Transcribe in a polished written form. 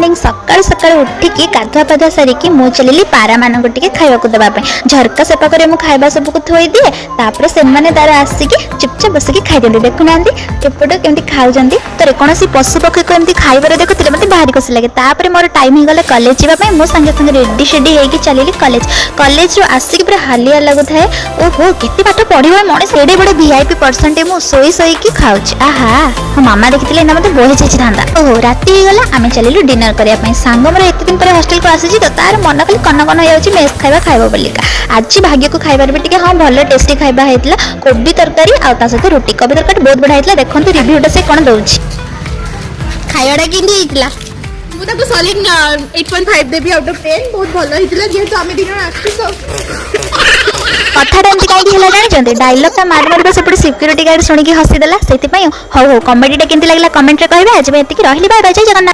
Morning. ସକାଳୁ ସକାଳୁ ଉଠିକି ଗାଧୁଆ ପାଧୁଆ ସାରିକି ମୁଁ ଚାଲିଲି ପାରାମାନଙ୍କୁ ଟିକେ ଖାଇବାକୁ ଦେବା ପାଇଁ। ଝରକା ସେପାଖରେ ମୁଁ ଖାଇବା ସବୁକୁ ଥୋଇଦିଏ, ତାପରେ ସେମାନେ ତାର ଆସିକି ଚୁପଚାପ ବସିକି ଖାଇଦିଅନ୍ତି। ଦେଖୁନାହାନ୍ତି, ଏପଟେ କେମିତି ଖାଉଛନ୍ତି। ତ କୌଣସି ପଶୁ ପକ୍ଷୀକୁ ଏମିତି ଖାଇବାର ଦେଖୁଥିଲେ ମୋତେ ଭାରି ଖୁସି ଲାଗେ। ତାପରେ ମୋର ଟାଇମ୍ ହେଇଗଲା କଲେଜ ଯିବା ପାଇଁ। ମୁଁ ସାଙ୍ଗେ ସାଙ୍ଗେ ରେଡି ସେଡି ହେଇକି ଚାଲିଲି କଲେଜ। କଲେଜରୁ ଆସିକି ପୁରା ହାଲିଆ ଲାଗୁଥାଏ। ଓହୋ, କେତେ ପାଠ ପଢିବ ମଣିଷ! ଏଡ଼େ ବଡ଼ ଭିଆଇପି ପର୍ସନଟେ ମୁଁ ଶୋଇ ଶୋଇକି ଖାଉଛି। ଆହା, ମୋ ମାମା ଦେଖିଥିଲେ ଏଇନା ମୋତେ ବହେ ଛେଚିଥାନ୍ତା। ଓହୋ, ରାତି ହେଇଗଲା, ଆମେ ଚାଲିଲୁ ଡିନର କରିବା ପାଇଁ। ସାଙ୍ଗ ମୋର ଏତେ ଦିନ ପରେ ହଷ୍ଟେଲକୁ ଆସିଛି, ତ ତାର ମନ ଖାଲି କନ କନ ହେଇଯାଉଛି ମେସ୍ ଖାଇବା ଖାଇବ ବୋଲିକା। ଆଜି ଭାଗ୍ୟକୁ ଖାଇବାରେ ବି ଟିକେ ହଁ ଭଲ ଟେଷ୍ଟି ଖାଇବା ହେଇଥିଲା, କୋବି ତରକାରୀ ଆଉ ତା ସହିତ ରୁଟି। କୋବି ତରକାରୀ ବହୁତ ବଢ଼ିଆ ହେଇଥିଲା। ଦେଖନ୍ତୁ ରିଭ୍ୟୁଟା ସେ କ'ଣ ଦଉଛି। ଖାଇବାଟା କେମିତି ହେଇଥିଲା? ମୁଁ ତାକୁ ସଲିଡ୍ 8.5 ଦେବି ଆଉଟ୍ ଅଫ୍ 10। ବହୁତ ଭଲ ହେଇଥିଲା, ଯେହେତୁ ଆମେ 2 ଜଣ ଆସିଛୁ ତ। କଥାଟା ଏମିତି କାହିଁକି ହେଲା ଜାଣିଛନ୍ତି? ଡାଇଲଗଟା ମାରି ମାରିବା ସେପଟେ ସିକ୍ୟୁରିଟି ଗାର୍ଡ ଶୁଣିକି ହସିଦେଲା, ସେଥିପାଇଁ। ହଉ ହଉ, କମେଡିଟା କେମିତି ଲାଗିଲା କମେଣ୍ଟରେ କହିବେ। ଆଜି ପାଇଁ ଏତିକି ରହିଲି। ବାଇ ବାଇ, ଜୟ ଜଗନ୍ନାଥ।